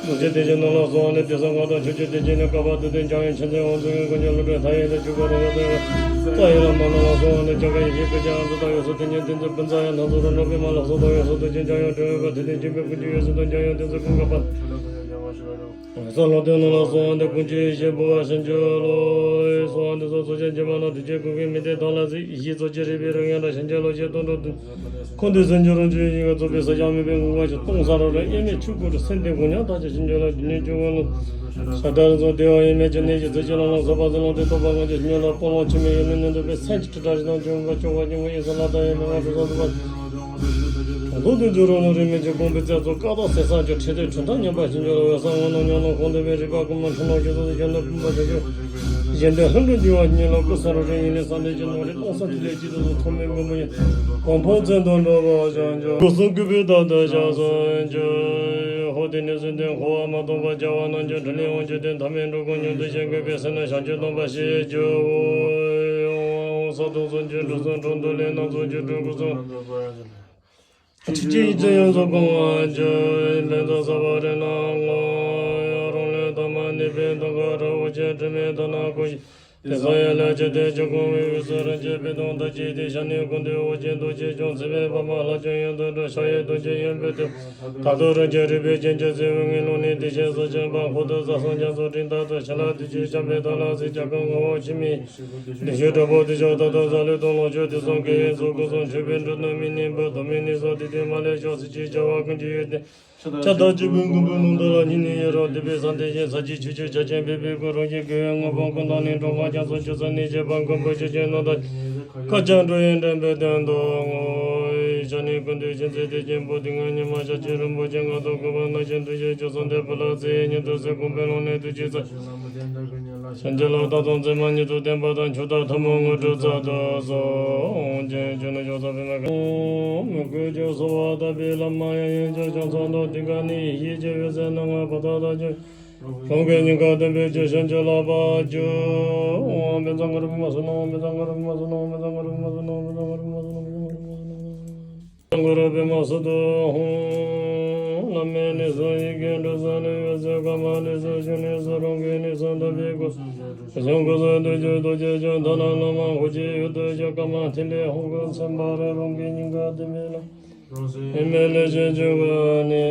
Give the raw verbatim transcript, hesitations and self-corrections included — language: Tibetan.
རྡོ་རྗེ་གདན་བཞི་རྣམས་ལ་གསོལ་བ་འདེབས། དེང་སང་གང་དང་ཕྱོགས་བཅུའི་གདན་བཞི་ནས། བསྐལ་པ་དུས་མཐའི་འཇམ་དབྱངས་མཁྱེན་བརྩེ་དབང་། མཛོད་ཀྱི་དཀོན་མཆོག་ཀླུ་སྒྲུབ་མཐའ་ཡས་དང་བཅས་པ་རང་གི་རྩ་བའི་བླ་མ་རྣམས་ལ་གསོལ་བ་འདེབས། བྱ་དཀའ་ཡི་གེ་སྐུ་ཅན་ཨ་ཙི་ཏ་ཡ་སོགས་དེ་ཉིད་བསྟན་འཛིན་ཕུན་ཚོགས་ཡང་སྣ་ཚོགས་རབ་འབྲིང་པདྨ་ལ་སོགས་དང་། འོད་ཟེར་དུས་གཅིག་འཇམ་དབྱངས་སྤྲོས་པའི་དཔལ། དེ་ལྟར་བརྒྱན་པའི་སྐུ་མཆོག་ཡོངས་སུ་དང་འཇམ་དབྱངས་བསྟན་འཛིན་ཀུན་དགའ་བ། འོད་གསལ་ལོངས་སྤྲུལ་རྣམས་ལ་གསོལ་བ་འདེབས། དཀོན་མཆོག་ཡེ་ཤེས་ཕུར་པ་བྱང་ཆུབ་ལྷ། གསོལ་བ་འདེབས་སོ། ཚོགས་ཆེན་བརྒྱད་པ་ནང་། སྒྲུབ་བྱེད་ཀུན་དགའི་མཎྜལ་དང་ལ་གཟིགས། ཡེ་ཤེས་རྫོགས་བྱེད་རིག་པའི་རོལ་དབྱངས་དང་། བྱང་ཆུབ་ལོངས་སྤྱོད་སྟོང་གྲོགས་དང་། འཁོར་འདས་སེམས་བྱུང་རང་བྱུང་ཡིད་ཀྱི་རྩོལ་བས་གསལ། ཞག་མེད་པའི་ངང་བ་ཅན། སྟོང་གསལ་རང་རང་དབྱེར་མེད་ཆོས་སྐུ་རུ། སེམས་གཏད་དགུག་ཉམས་དག་ཅིང་བྱིན་གྱིས་བརླབ། སྒྱུ་ལུས་སྤྱོད་པའི་རླུང་། ཞག་དང་རི་རྩེར་བདེ་བ་དབྱེར་མེད་ཀྱི་གནས་ཀྱི་རྩེ་གཅིག་ལ་ལམ་ཟབ་པ་ཟིལ་གནོན་ཏེ། རྟོགས་པ་ངང་གིས་ཉམས་ལ་སྤོ་ལོང་འཆི་མེད་ཡུན་རིང་གནས་འདོད་པའི། སེམས་ཀྱི་དྲི་བྲལ་རི་དྭགས་འཇོམས་པ། སྐྱོབ་པ་སྙིང་པོ་ཡེ་ཤེས་ལྷ་དང་ཡང་མི་རྣམས་སྒྲོལ་བར་འདོད་པ། གྲངས་ཐོ་བདུན་ཅུ་རོ་ནོར་རིས་མེད་ཀྱི་དགོངས་པའི་རྩལ་རྫོགས། ཀ་དག་གསེར་སྲང་བཅུ་ཁྲི་སྟོད་ཁྲི་མཐའ་མཉམ་པ་ཞིག་འཇོམས་ལ། འོད་གསལ་ངོ་ནོར་ཉམས་ལ་གོང་དུ་སྦས། རིག་པ་ཀུན་མ་འཁྲུལ་ནོར་གྱི་ཚོགས་སུ། གཞོན་ནུ་ཕུར་པ་བྱང་ཆུབ་གཞོན་ལྡན་ལྷུན་གྲུབ་འགྱུ་བ་ཉིད་ལ། སྐུ་གསུང་རབ་རིམ་ཡེ་ཤེས་ཟབ་མོའི་ནོར་བུས། སྟོང་གསལ་ཐིག་ལེ་གཅིག་ཏུ་བཟུང་། ཐོགས་མེད་མགོན་པོ་ཡི་དབང་པོ་བཙན་དུ་འགྲོ་བ་བྱང་ཆུབ། སྐུ་གསུང་སྐུད་པའི་རྟགས་དང་ཕྱག་འཚལ་གྱུར། ཧོ། དེ་ནས་གསོན་ལྡན་འཁོར་བ་མ་སྟོངས་པར། རྒྱལ་བ་རྣམས་ཀྱི་དྲིན་ལས་དབང་བསྒྱུར་ཏེ། ཐ་མལ་འགྲོ་ཀུན་མྱུར་དུ་ཞི་བར་གྱུར་པའི། སེམས་རྣམས་བྱང་ཆུབ་སྟོང་པར་ཤེས་བྱའོ། ཨོ། ས་དང་གསུམ་གྱི་འབྲུ་གསུམ་འཁྲུགས། འདོད་ལྷ་རྣམས་ཚོགས་ཀྱིས་སྤྲུལ་སྐུ་གསུམ། ཐུགས་རྗེས་ཡིད་ཀྱི་ཡོངས་སུ་གང་བར་གྱུར། ལྷ་དང་ས་བོན་རིགས་རྣམས་ངོ་། རང་ལུས་ཐ་མལ་ནས་ཕན་དང་འགག་རབ། འོད་ཆེན་དྲི་མེད་ལྟར་སྣང་སྐུ་ཞིག་དེང་སང་ཡང་ལྷར་བཅས་ཏེ་ཇི་སྐད་བསྔོ་བའི་དབུས་སུ། རིན་ཆེན་པད་ཚལ་དར་ཞིང་རྟ་ཞལ་ནས། ཀུན་འདུས་འོད་ཀྱི་རྡོ་རྗེ་འཆང་། སྲིད་པའི་པདྨ་ལྷ་ཁྱོད་ཡོངས་སུ་གྲོལ། ཕྱག་གཡས་རྡོ་རྗེ་གཡོན་པས་བསྟོད། མཐའ་སྟོང་རིན་ཆེན་རིག་པའི་རྒྱན་གྱིས་གཟིགས་པའི། ངན་སློང་ནི་བདེ་གཤེགས་སུ་ཕྱིན་པ། འཁོར་དུ་བཟའ་གསོལ་རྒྱ་མཚོ་སྤྲིན་ལྟར་དུ། ཕྱི་ལ་བདུད་ཀྱི་ཞགས་པའི་ཐོག་ལ་གཟིགས། བྱ་རྐང་ངོ་བོ་འཆི་མེད་བདེ་གཤེགས་དྲག་པོ་དེ་ཕྱོགས་དག་ཏུ་གཟིགས། ལུས་དང་ལོངས་སྤྱོད་དུས་གསུམ་དགེ་བའི་ཚོགས་ཀུན་བསགས། མཆོད་པའི་འབྲུ་རྣམས་མི་གནས་པར། དོན་མེད་ནད་གསོག་དེ་དུས་མ་ལུས་ཤོག་ཟེར་ཅིང་བྱ་བ་ཀུན་གྱི་ཡོན་ཏན། ཕྱག་དར་སྤྱི་བོའི་མགོན་པོའི་རླུང་དུ་ལ། ཉེ་གནས་ཡེ་རང་འདུས་པའི་ས་མཐའ་ཞིང་། ས་གཞི་ཆུ་སྐྱོར་བྱ་ཆེན་འབེབས་པའི་སྐུ། རང་བཞིན་དགེ་བའི་དངོས་པོ་ཀུན་དང་ནི། འགྲོ་ཁམས་རྒྱ་མཚོ་ཆུ་སྲིན་ནད་གཞི་བར། མགོན་པོ་ཆུ་སྐྱོང་རྣམས་དང་། མཁའ་ཁྱབ་འགྲོ་བའི་འདྲེན་པའི་དོན་དུ་བསྔོ། ཕྱག་ནི་ཀུན་འདུས་མཁྱེན་བརྩེ་ལྡེ་ཆེན་པོ། ཏིང་ངེ་འཛིན་ཉི་མ་ཞལ་གཅིག་རིན་པོ་ཆེ། ངག་དང་ལྐུགས་པ་རྣམས་ཀྱང་བདུད་བཞི་ཅུང་ཟད་འདས་པ་ལ། ཚེ་ཡི་ཉི་ལྡོག་ཟེར་དགོངས་པའི་ཀློང་ནས་བདུད་རྩི་བསིལ། བྱང་ཆུབ་ལ་བདག་དང་མཛེས་མ་ཉིད་དུ་ལྡན་པ་དང་། མཆོག་དང་ཐུན་མོང་དངོས་གྲུབ་སྩལ་དུ་གསོལ། ཅེས་བརྗོད་ནས་ཕྱག་འཚལ་པདྨའི་སྐུ། མོས་གུས་ཀྱིས་གསོལ་བ་བཏབ་པའི་བླ་མ་ཡང་ཡིན་ཕྱིར། བྱང་སེམས་དང་ཏིང་ངེ་འཛིན་ཡེ་ཤེས་ཀྱི་འོད་ཟེར་སྣ་ལྔ་བར་དག་དང་བཅས། རང་གི་སྙིང་གར་བསྟིམ་པའི་ཕྱིར་བྱང་ཆུབ་ལ་ཕར་བཅུག། ཨོཾ་བཛྲ་གུ་རུ་པདྨ་སུ་ན། ཨོཾ་བཛྲ་གུ་རུ་པདྨ་སུ་ན། ཨོཾ་བཛྲ་གུ་རུ་པདྨ་སུ་ན། ཨོཾ་བཛྲ་གུ་རུ་པདྨ་སུ་ན། ཨོཾ་བཛྲ་གུ་རུ་པདྨ་སུ་ཏུ་ཧཱུྃ། བླ་མའི་ལུས་སུ་ཡི་གེ་འབྲུ་གསུམ་ནི། འོད་ཟེར་དཀར་དམར་ལུས་སུ་ཞུགས་ནས་སུ། རང་གི་ནུས་སུ་བཏབ་པའི་སྐུ། སྐུ་གསུང་ཐུགས་སུ་བདུད་ཀྱི་རྡོ་རྗེ་འཆང་། ཐ་ན་བླ་མ་ཧཱུྃ་གི་ཡུལ་དུ་གྱུར། དཀར་དམར་ཐིག་ལེ་ཧཱུྃ་གི་མཚན་འབར་རོ། རང་གི་སྙིང་གར་བསྟིམ་པས་ན། ཨེ་མའི་ལས་ཀྱི་འཇུག་པ་ནི།